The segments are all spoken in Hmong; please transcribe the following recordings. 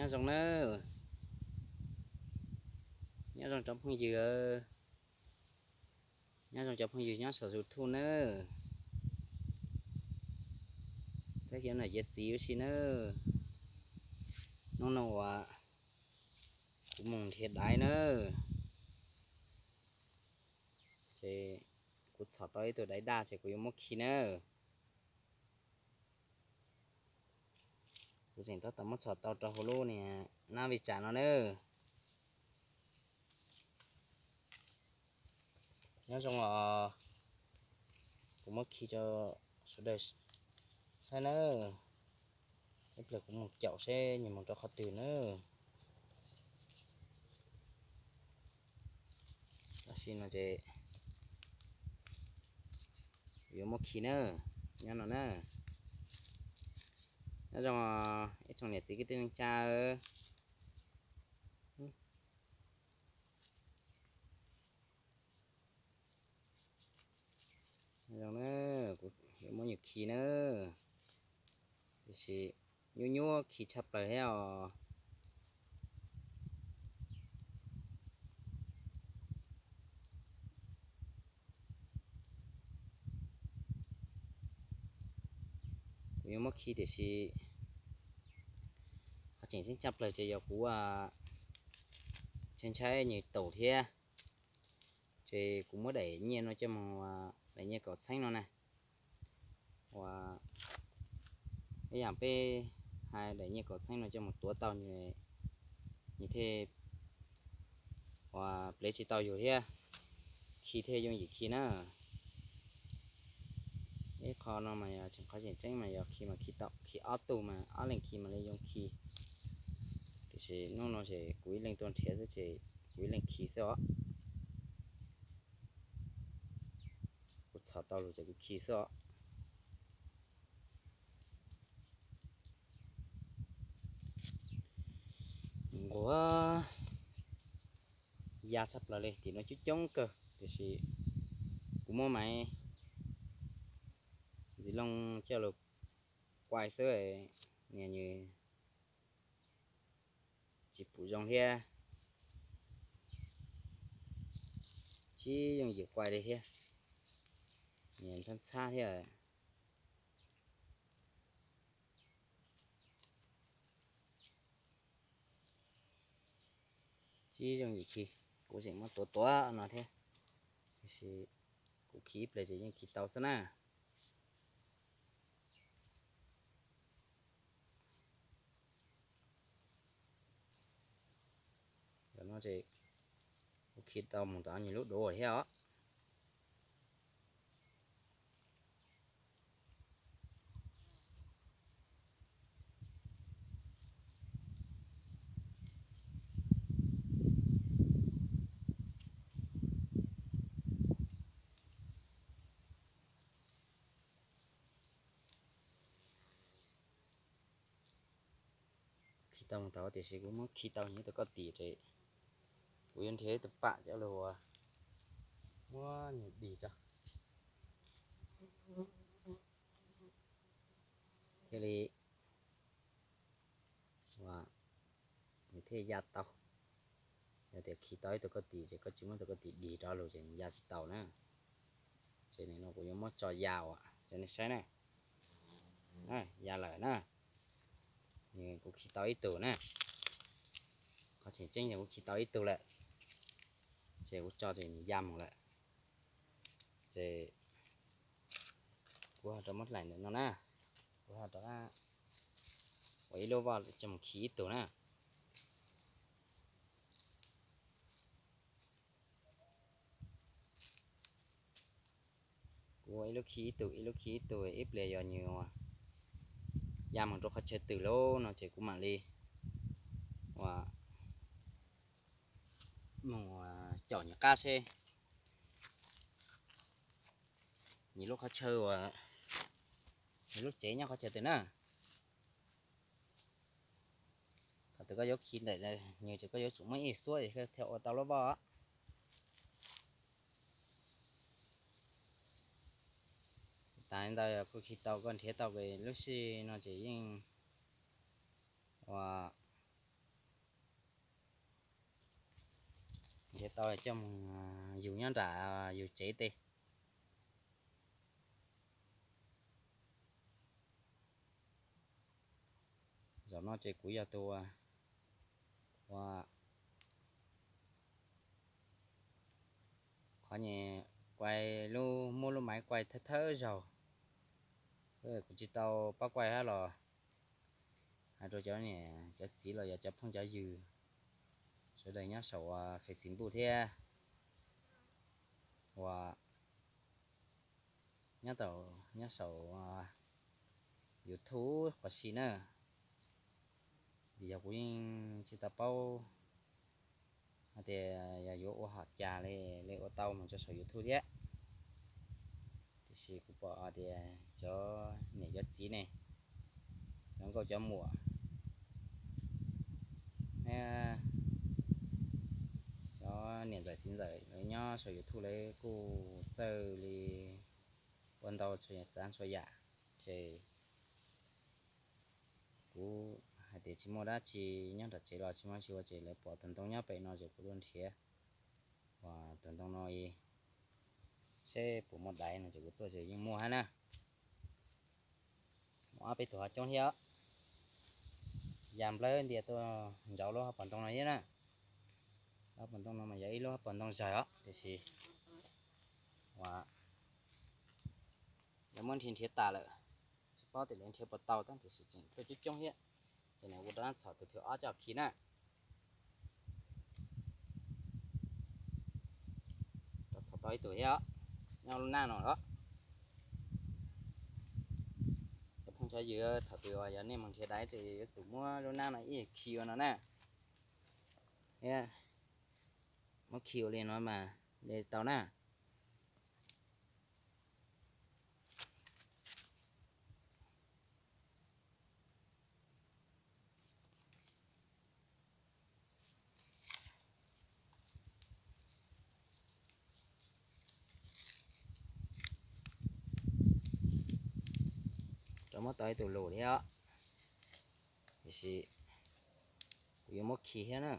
Nyob zoo nawb, nyob zoo cov phooj ywg, nyob zoo cov phooj ywg nyob saum YouTube nawb, thiab cov niam cov txiv ua si nawb. Hnub no uas kuv mus nrhiav daiv nawb, ces kuv txhom tau ib tug daiv daj ces kuv yuav muab khi nawb. Kuv tseem tab tom muab txhom tau rau hauv lub niag nab vij tsam no nawb. Nyob zoo os, kuv muab khi rau sawv daws saib nawb. Ib pliag kuv mus caum seb nws mus rau qhov twg nawb. Tam sim no ces yuav muab khi nawb, nyob no na. Nyob zoo ib tsoom niam txiv kwv tij neej tsa. Nyob zoo na, kuv yuav muab nws khi na, tiam sis nyuaj nyuaj khi tshaj plaws thiab os. Kuv yuav muab khi tiam sis qhov tseem ceeb tshaj plaws ces yog kuv ntshai ntshai nws taum thiab, ces kuv muab daim nyiaj no coj mus, daim nyiaj kaum txheeb no na, uas ib yam peb hais daim nyiaj kaum txheeb no coj mus tuav tau nws, nws thiaj uas plev tsis tau yus thiab, khi thiaj yooj yim khi na. Ib qho no mas yog tseem qhov tseem ceeb mas yog khi mas khi tau, khi ob tug mas ob leeg khi mam li yoo khi. Tiam sis hnub no ces kuv ib leeg tuaj nrhiav xwb ces kuv ib leeg khi xwb os. Kuv txhom tau lus ces kuv khi xwb os. Nquag ya tshaj plaws li, tim no coob coob kawg tiam sis kuv muab maiv ntxiv loo coj los kuaj xwb, nias nws tsis pum zoo thiab, tsis yooj yim kuaj li thiab, nias ntxhab ntxhab thiab. Tsis yooj yim khi, kuv tseem muab tuav tuav no thiab, tiam sis kuv khi ib pliag ces yeej khi tau xwb na. Tam no ces kuv khi tau mus tom nws lub duav thiab os. Khi tau mus tau tiam sis kuv muab khi tau nws tus koj tim ces kuv yuav nrhiav ib tus pam coj los muab nws dim tso, thiaj li nws thiaj ya tau. Yog tias khi tau ib tug koj tim ces koj tsis muab tus koj tim dim rov lug ces nws ya tsis tau na. Ces nim no kuv yuav muab tso ya uas rau nej saib na. Ya lawm na. Kuv khi tau ib tug na. Qhov tseem ceeb yog kuv khi tau ib tug lawm, ces kuv tso ces nws ya mus lawm. Ces kuv ho rov muab hlais ntawm no na, kuv ho rov ua ib lub voj coj mus khi ib tug na. Kuv ua ib lub khi ib tug, ib lub khi ib tug, ib pliag yog nws ya mus rau qhov chaw twg lawm no ces kuv mam li ua mus caum nws qab seb nws lub qhov chaw uas nws lub tsev nyob qhov chaw twg na. Thaum twg koj yuav khi ntawm nws ces koj yuav tsum muab ib xuab thiaj ua tau lub voj. Tas li ntawd koj khi tau koj nrhiav tau lub sij no ces yeej ua Tau coj mus yug nyob nram yus tsev tej. Zaum no ces kuv yog tus ua qhov nyuag kuai lub, muab lub maiv kuai thawj thawj zaug xwb, kuv tsis tau paub kuai hab los hais rau cov niam cov txiv los yog cov phooj cov ywg sawv daws nyob saum Facebook thiab uas nyob tau nyob saum YouTube qhov si na, vim yog kuv yeej tsis tau paub hais tias yog yuav ua hom cas li, li ua tau mus rau saum YouTube thiab. Tiam sis kuv pom hais tias cov niam cov txiv ne, cov nkauj cov muam, cov niam ntxawm txiv ntxawm lawv nyob saum YouTube lawv kuj txawj li ua ntau txhua tsav ntxhua yam, ces kuv hais tias tsis muaj dab tsi nyob nram tsev los tsis muaj dab tsi ua ces lawv pom tus ntoo nyob pem no ces kuv tuaj nrhiav ua tus ntoo no seb puas muaj daiv no ces kuv tuaj ces yeej muaj hab na. Muaj ob peb tug ho coob thiab os. Ya nplawg ntias tuaj nraud lub hauv paus ntoo no thiab na. Lub hauv paus ntoo no mas yog ib lub hauv paus ntoo zawg os, tiam sis uas lawv muab nrhiav nrhiav tas lawm, tsis paub tias lawv nrhiav puas tau tab tiam sis tseem tuaj coob coob thiab. Ces nws ua rau txhom tus thib ob coj khi na. Rov txhom tau ib tug thiab os, nyob lub nab no os. Cov phooj cov ywg, thaum twg uas yog nej mus nrhiav daiv ces yuav tsum muab lub nab no ib khi ua no na. Muab khi ua li no mas li tau na. Rov muab tau ib tug lus thiab os, tiam sis kuv yuav muab khi thiab na.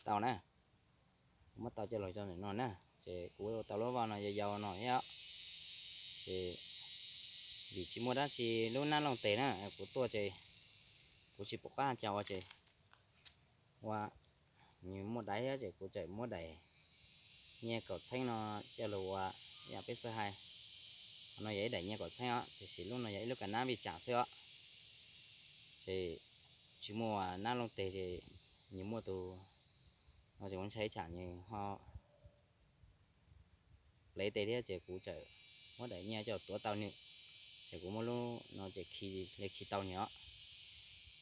Tau na, kuv muab tau coj los rau ntawm no na, ces kuv ua tau lub vaj no yau yau no thiab os. Ces vim tsis muaj dab tsi lub nab looj teg na, kuv tuaj ces kuv tsis pom qab cas ua ces ua nws muaj daiv thiab ces kuv txawm muab daim nyiaj kaum txheeb no coj los ua yam peb xav hais. Qhov no yog ib daim nyiaj kaum txheeb os, tiam sis lub no yog ib lub ka nab vij tsam xwb os. Ces tsis muaj nab looj teg ces nws muaj tus no ces kuv ntshai tsam nws ho plev tes thiab ces kuv txawm muab daim nyiaj coj tuav tau nws, ces kuv muab lub no ces khi li khi tau nws os.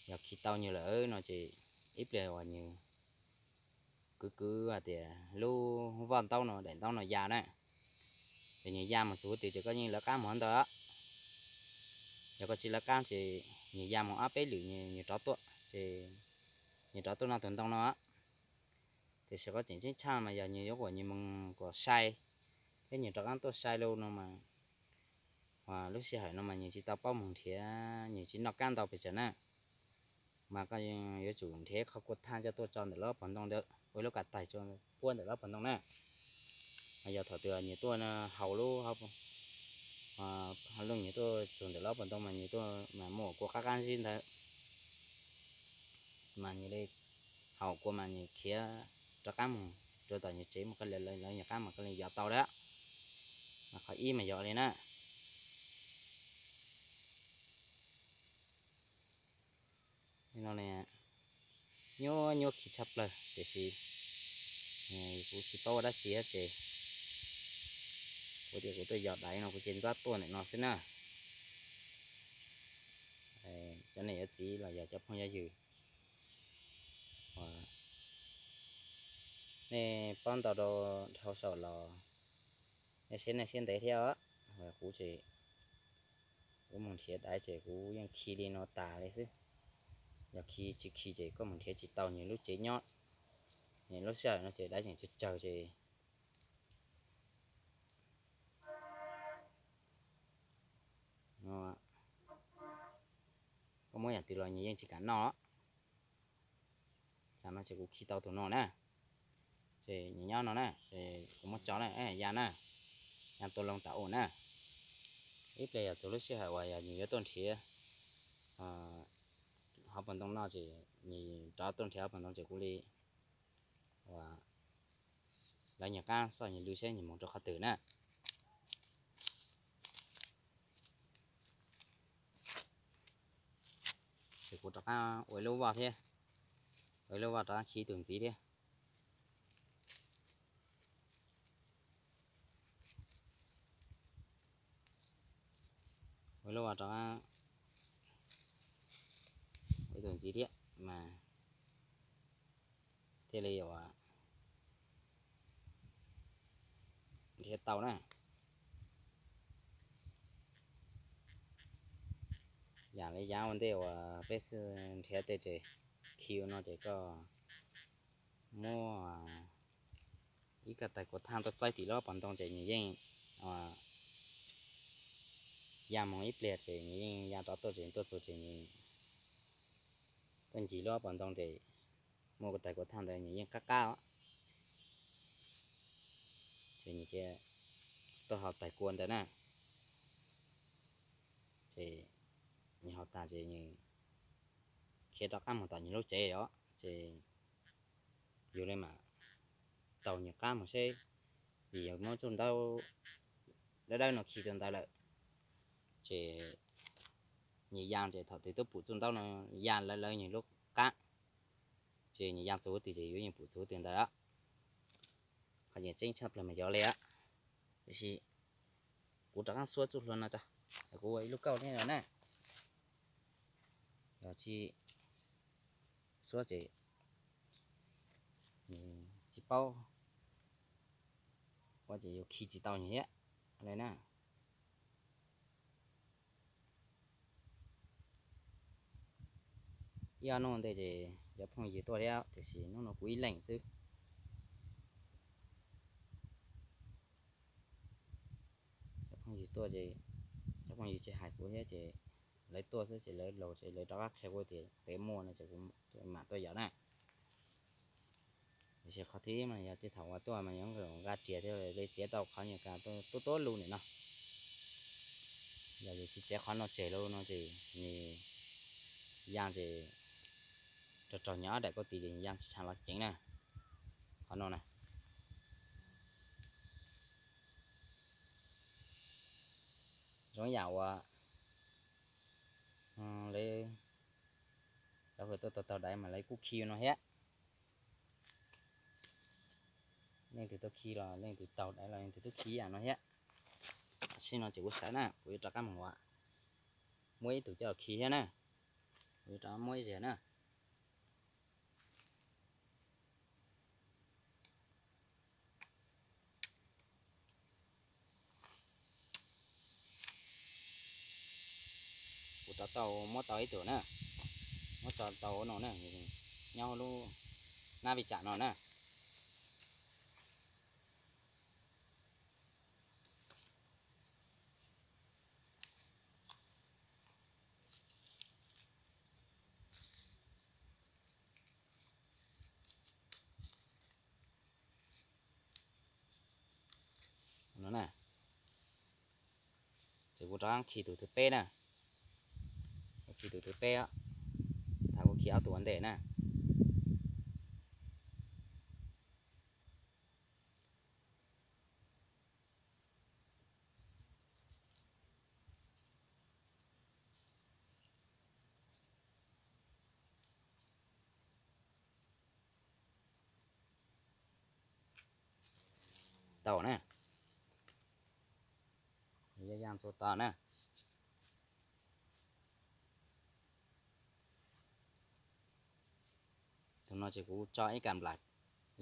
Yog khi tau nws lawm no ces ib pliag uas nws kwv kwv hais tias lub vaj ntaub no daim ntaub no ya na, ces nws ya mus txog twg ces koj yeej lawv qab mus ntawd. Yog koj tsis lawv qab ces nws ya mus ob peb lwm nws rov tuaj ces nws rov tuaj noj tus ntoo no. Tiam sis qhov tseem ceeb tshaj mas yog nws yuav kom nws mus kom sai thiab nws rov qab tuaj sai lawm no mas, lub sij hawm no mas nws tsis tau paub mus nrhiav, nws tsis noj kab ntau pes tsawg na. Mas koj yuav tsum nrhiav qhov kua thaj coj tuaj tso ntawm lub pov ntoo ntawd, ua lub ka taig puab ntawm lub pov ntoo na. Mas yog thaum twg nws tuaj haus lub, haus lub nws tuaj txog ntawm lub pov ntoo mas nws tuaj mas muaj kua qab qab zib ntawd, mas nws li haus kua mas nws khiav rov qab mus rau tom nws tsev mus, lawv nws qab mas koj li yos tau lawm. Mas qhov ib mas yog li na. No nyuaj nyuaj khi tshaj plaws tiam sis kuv tsis paub ua dab tsi ces kuv tias kuv tuaj yos daiv no kuv ces ntxab tuaj ntawm no xwb na. Cov niam cov txiv los yog cov phooj cov ywg, nej paub ntau rau dhau saum los nej siab nej siab ntev thiab os. Kuv ces kuv mus nrhiav daiv ces kuv yeej khi li no tas li xwb. Yog khi tsis khi ces koj mus nrhiav tsis tau nws lub tsev nyob, nws lub sij hawm no ces daiv tseem tsawg tsawg ces koj muab yam twg los nws yeej tsis kam noj. Tam no ces kuv khi tau tus no na. Ces nws nyob no na, ces kuv muab tso na, ya na, ya tua loo tas u na. Ib pliag yog txog lub sij hawm uas yog nws yuav tuaj nrhiav hauv paus ntoo no ces nws rov tuaj nrhiav hauv paus ntoo ces kuv li uas lawv nyias qab xoj nyias lw seb nws mus rau qhov twg na. Ces kuv rov qab ua ib lub voj thiab, ua ib lub voj rov qab khi tus ntxiv thiab. Ua ib lub voj rov qab, ua ib tus ntxiv thiab mas thiaj li uas nrhiav tau na. Yam li yav ua ntej uas peb nrhiav tej ces khi ua no ces koj muab ib ko tais kuav thaj tuaj txaib tim lub paus ntoo ces nws yeej ya mus ib pliag ces nws yeej ya rov tuaj ces tuaj txug ces nws tuaj ncig lub paus ntoo ces muaj ko tais kuav thaj ntawd nws yeej qab qab os. Ces nws cia tuaj haus tais kua ntawd na. Ces nws haus tas ces nws khiav rov qab mus tom nws lub tsev os. Ces yus li mam taug nws qab mus seb, vim yus muab txuj ntaub dawb dawb no khi rau ntawd lawm. Ces nws ya ces thaum twg twb pum txuj ntaub no ya lawv lawv nws lub qab, ces nws ya txug twg ces yuav yeej pum txug twg ntawd. Qhov yeej tseeb tshaj plaws mas yog li, tiam sis kuv rov qab xuab txuj hlua no tso, kuv ua ib lub kauj thiab no na. Yog tsis xuab ces tsis paub, ua ces yuav khi tsis tau nws thiab li na. Ib ob hnub ntej ces cov phooj ywg tuaj thiab tiam sis hnub no kuv ib leeg xwb. Cov phooj ywg tuaj ces cov phooj ywg tsis hais kuv thiab ces lawv tuaj xwb ces lawv laus ces lawv rov qab qhia kuv tias pem muaj no ces kuv mam tuaj yos na. Tiam sis qhov thib ib mas yog tej thaum uas tuaj mas yuav nqa riam thiab li txiav tau qhov nyuag kas tuaj tuaj lub nim no. Yog yus tsis txiav qhov no tseg lawm no ces nws ya ces raug raug nyob ob daim kauj tis ces nws ya tsis tshua los ceev na. Qhov no na zoo yam uas lawv cov hluas tuaj taug taug daiv mas lawv kuj khi no thiab. Leej twg tuaj khi los leej twg taug daiv los leej twg tuaj khi yam no thiab. Tam sim no ces kuv sawv na, kuv yuav rov qab mus ua, muab ib tug coj khi thiab na. Kuv yuav rov muab ib zeg na. Kuv rov tau muab tau ib tug na, muab tso tau no na, nyob lub nab vij tsam no na. No na, ces kuv rov khi tus thib peb na, kuv khi tus thib peb, thaum kuv khi ob tug ua ntej na. Tau na, ya ya ntxuav tau na. Thaum no ces kuv tso ib kas nplas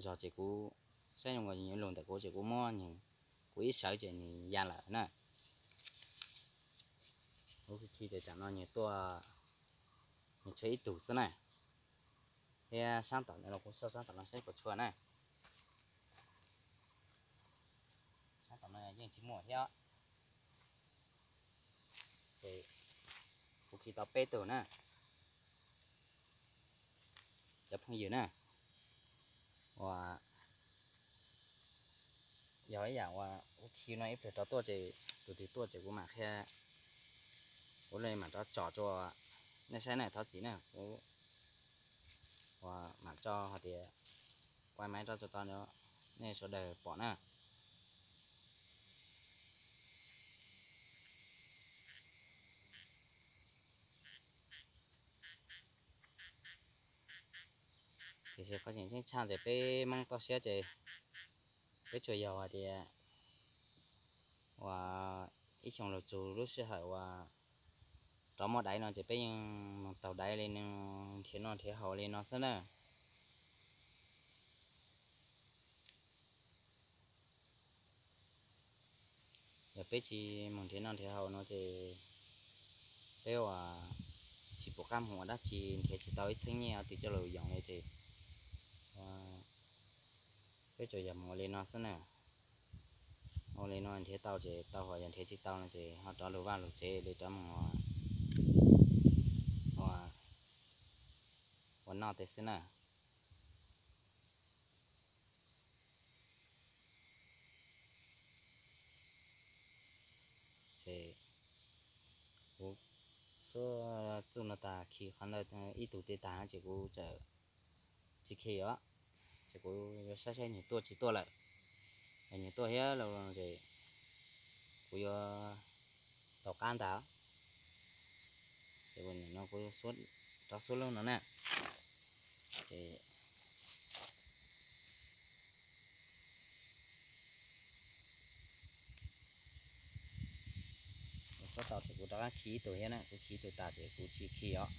zog ces kuv saib zoo nkaus nws lug ntawm kuv ces kuv muab, kuv ib sawv ces nws ya lawm na. Kuv khi ces tsam no nws tuaj, nws tshuav ib tug xwb na. Thiab sab tom no los kuv xauj sab tom no saib puas tshuav na. Sab tom no yeej tsis muaj thiab. Ces kuv khi tau peb tug na, cov phooj ywg na. Uas yog ib yam uas kuv khi no ib pliag rov tuaj ces tus twg tuaj ces kuv mam qhia, kuv li mam rov tsom rua nej saib na, thov txim na, kuv uas mam tso hais tias quaj maiv rov tso tau nej sawv daws pom na. Tiam sis qhov tseem ceeb tshaj ces peb Hmoob toj siab ces peb tsuas yog hais tias uas ib xyoo lug txug lub sij hawm uas rov muaj daiv no ces peb yeej moog taug daiv li no, nrhiav noj nrhiav haus li no xwb na. Yog peb tsis moog nrhiav noj nrhiav haus no ces peb uas tsis pum qab moog ua dab tsi, nrhiav tsis tau ib txheeb nyiaj twg coj lug yoos li ces peb tsuas yog moog ua li no xwb na. Ua li no nrhiav tau ces tau, ho yog nrhiav tsis tau no ces ho rov lug vaj lug tsev li rov moog ua noj tej xwb na. Ces kuv xub txuj no tas khi qhov ntawd ib tug tej tag ces kuv txawm tsis khi os. Ces kuv yuav saib saib nws tuaj tsis tuaj lawm. Yog nws tuaj thiab lawm ces kuv yuav tau qab ntag. Ces no kuv rov xuab lub no na. Ces kuv xuab tau ces kuv rov qab khi ib tug thiab na, kuv khi ib tug tas ces kuv tsis khi os.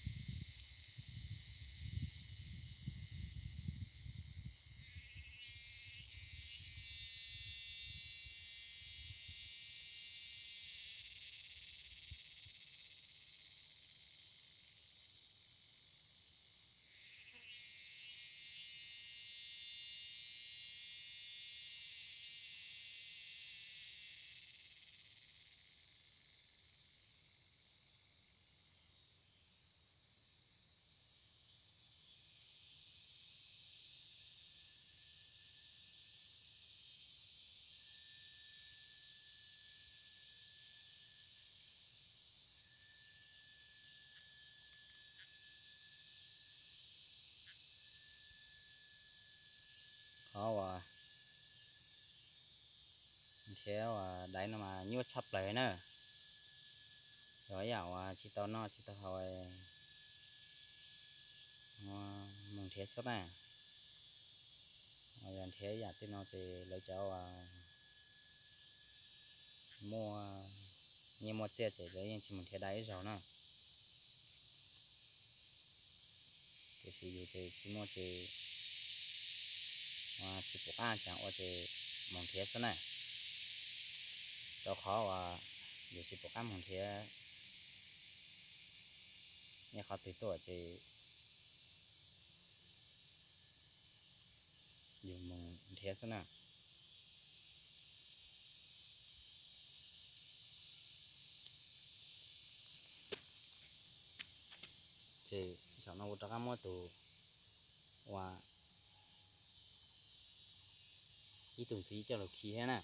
Qhov uas nrhiav uas daiv no mas nyuaj tshaj plaws na. Yog ib yam uas tsis tau noj tsis tau haus, moog nrhiav xwb na. Yog nrhiav ib yam tej no ces lawv cov uas muaj nyiaj muaj txiaj ces lawv yeej tsis mus nrhiav daiv ib zaug na. Tiam sis yus ces tsis muaj ces tsis pum qab ces ua ces mus nrhiav xwb na. Rau qhov uas yus tsis pum qab mus nrhiav, nej qhov twg tuaj ces yus mus nrhiav xwb na. Ces zaum no kuv rov qab muab tus uas ib tug ntxiv coj lug khi thiab na.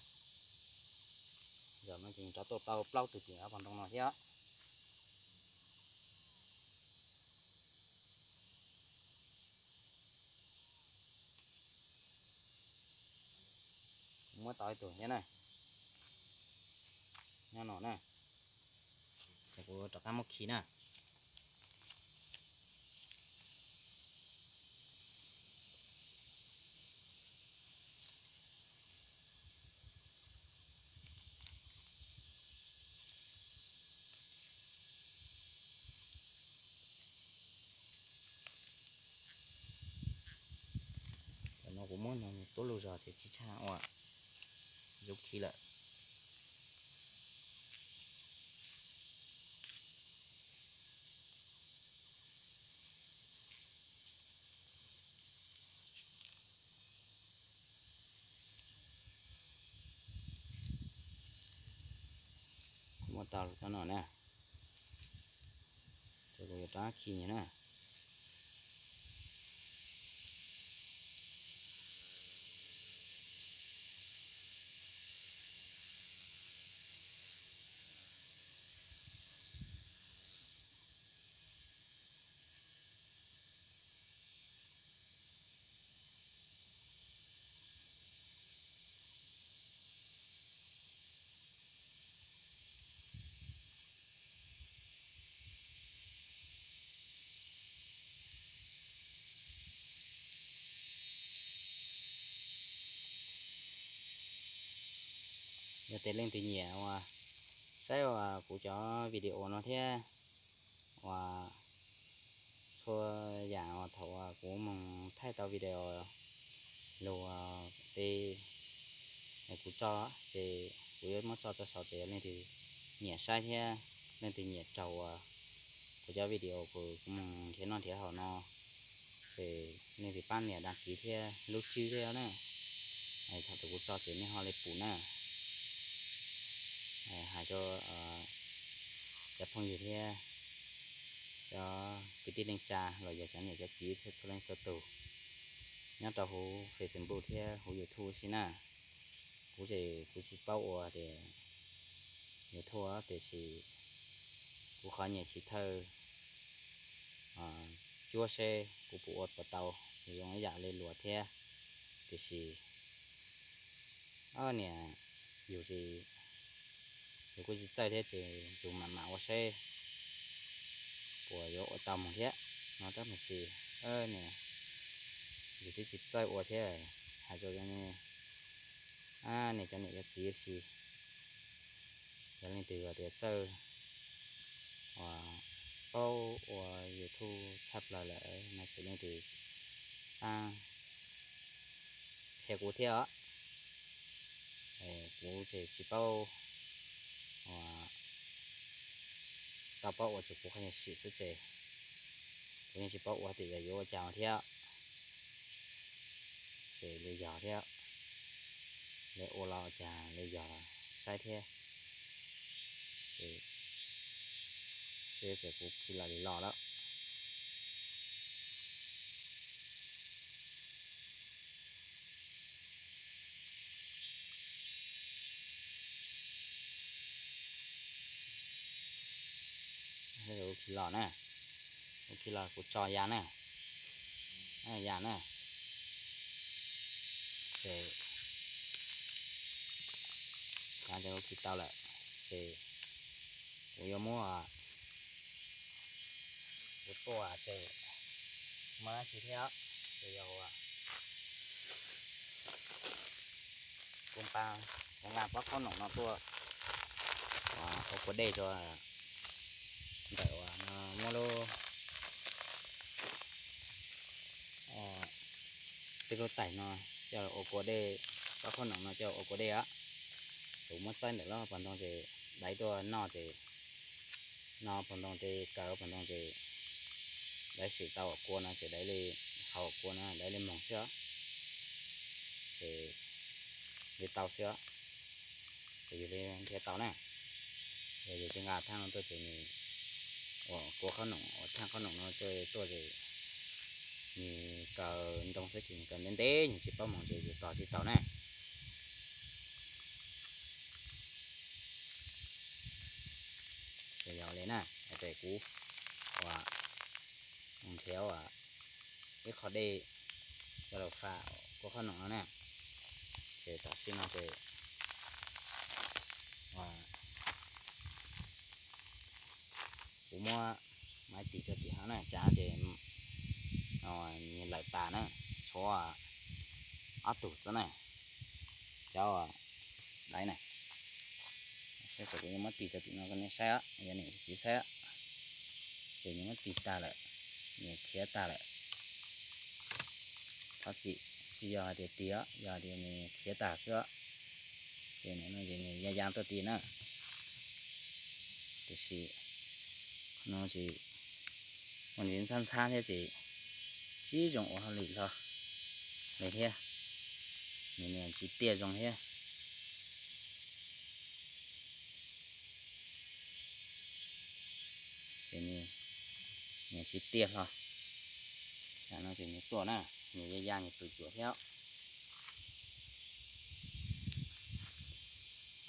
Zaum no ces rov tuaj tau plaub tug tim ob pog nroo no thiab. Kuv muab tau ib tug thiab na, nyob no na, ces kuv rov qab muab khi na. Cov no kuv muab no tuab lug zog ces tsis tshaj ua, zoo khi lawm. Kuv muab tau lug txhob no na, ces kuv yuav rov khi nyias na. Yog tias leej twg nyiam uas saib uas kuv cov video no thiab uas txhua yam uas thaum uas kuv mus thaij tau video lug tej kuv tso, ces kuv yuav muab tso rau saum, ces yog leej twg nyiam saib thiab leej twg nyiam raug uas kuv cov video kuv mus nrhiav noj nrhiav haus no, ces leej twg pab nias đăng ký thiab lub tswb thiab na. Thaum twg kuv tso ces nej ho li pum na. Hais rau cov phooj ywg thiab cov kwv tij neej tsa los yog cov niam cov txiv txhua txhua leej txhua tus nyob rau huv Facebook thiab huv YouTube ua si na. Kuv ces kuv tsis paub ua tias YouTube, tiam sis kuv qhov nyiam tsis thawj cuab seb kuv puas ua puas tau zoo ib yam li luag thiab. Tiam sis ob niam yus tsis, yus kuj tsis txawj thiab ces yus mam mam ua seb puas yuav ua tau mus thiab no tab sis niam yus twb tsis txawj ua thiab. Hais rau niam cov niam cov txiv si, yog leej twg tias txawj uas paub ua YouTube tshaj plaws lawm no ces leej twg pab qhia kuv thiab os. Kuv ces tsis paub, tau paub ua ces kuv qhov yeej sim xwb ces kuv yeej tsis paub ua tias yog yuav ua cas thiab. Ces li yog thiab, li ua los cas li yog saib thiab. Ces ces kuv khi los li los lawm. Ua khi los na, ua khi los kuv tso ya na, ya na. Ces ua khi tau lawm ces kuv yuav muab, kuv tuaj ces muaj dab tsi thiab, ces yog ua kuv nqa, kuv nqa pob qhob noom no tuaj ua kua dej rau ntawm uas no muab lub tej lub taim no coj ua kua dej, pob qhob noom no coj ua kua dej os. Kuv muab txaib ntawm lub pos ntoo ces daiv tuaj noj ces no pos ntoo ces kaw pos ntoo ces daiv sim tau kua no ces daiv li haus kua no daiv li moog xwb os. Ces li tau xwb os. Ces yus li nrhiav tau na. Yog yus tsis nqa thaaj no tuaj ces nws, ua kua qhob noom, ua thaaj qhob noom no tuaj ces nws kaw ntoo xwb ces nws kaw ntev ntev nws tsis paub moog ces yus tos tsis tau na. Ces yog li na, ces kuv ua nrhiav ua ib qho dej coj los fa kua qhob noom no na. Ces tam sim no ces kuv muab maiv tis rau tim hov na, tsam ces nws lawm tas na, tshuav ob tug xwb na, cov daiv na. Saib kuv yuav muab tis rau tim no rau nej saib, yog niam txiv saib, ces nws muab tis tag lawm, nws khiav tag lawm. Thov txim, tsis yog hais tias tis os, yog hais tias nws khiav tag xwb os. Ces nws no ces nws ya ya tuaj tis na. Tiam sis no ces ua ntxiv ntxhab ntxhab thiab ces tsis zoo ua hauj lwm hlo li thiab, nws niam tsis tiaj zoo thiab. Ces nws niam tsis tiaj hlo, tam no ces nws tuaj na, nws ya ya nws tus cuam thiab.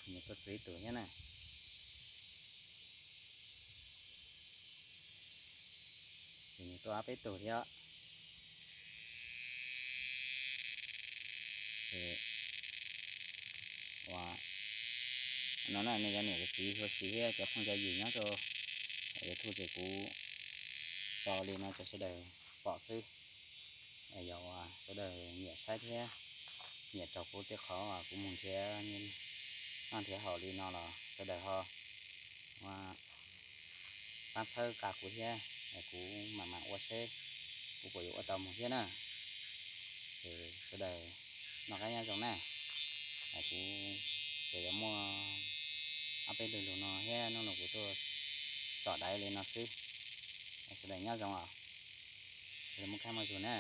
Nws tuaj txug ib tug thiab na. Ces nws tuaj ob peb tug thiab. Ces ua no na, nej cov niam cov txiv huv si thiab cov phooj cov ywg nyob rau YouTube ces kuv tso li no rau sawv daws pom xwb. Yog uas sawv daws nyiam saib thiab nyiam raug kuv tej qhov kuv mus nrhiav noj nrhiav haus li no los sawv daws ho pab txhawb nqa kuv thiab, kuv mam mam ua seb kuv puas yuav ua tau mus thiab na. Ces sawv daws noj qab nyob zoo na. Kuv ces yuav muaj ob peb lwm lus no thiab hnub no kuv tuaj tsom daiv li no xwb. Sawv daws nyob zoo os. Sawv daws muaj kab muaj zug na.